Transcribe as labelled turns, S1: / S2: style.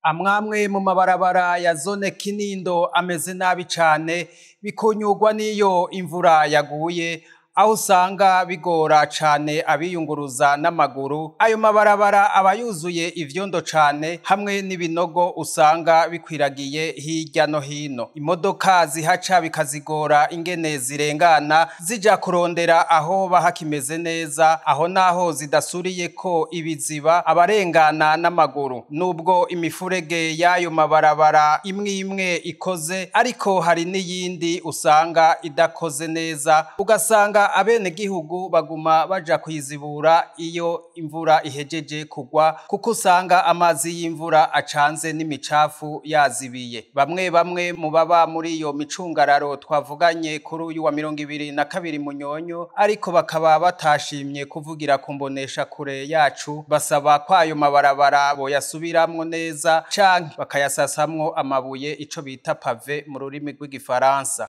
S1: Amwamwe mu mabarabara ya zone Kinindo ameze nabi cane, bikunyurwa n'iyo imvura yaguye, aho usanga bigora cane abiyunguruza n'amaguru. Ayo mabarabara aba yuzuye ivyondo cane hamwe n'ibinogo usanga bikwiragiye hirya no hino. Imodoka zihaca bikazigora ingene zirengana zija kurondera aho hakimeze neza, aho naho zidasuriyeko ibiziba abarengana n'amaguru. Nubwo imifurege y'ayo mabarabara imwe imwe ikoze, ariko hari n'iyindi usanga idakoze neza, ugasanga abenegihugu baguma baja kuyizibura iyo imvura ihejeje kugwa, kuko usanga amazi y'imvura acanze n'imicafu yazibiye. Bamwe bamwe mu baba muri iyo micungararo twavuganye kuri uyu wa 22 Munyonyo, ariko bakaba batashimye kuvugira ku mboneshakure yacu, basaba ko ayo mabarabara boyasubiramwo neza canke bakayasasamwo amabuye, ico bita pave mu rurimi rw'igifaransa.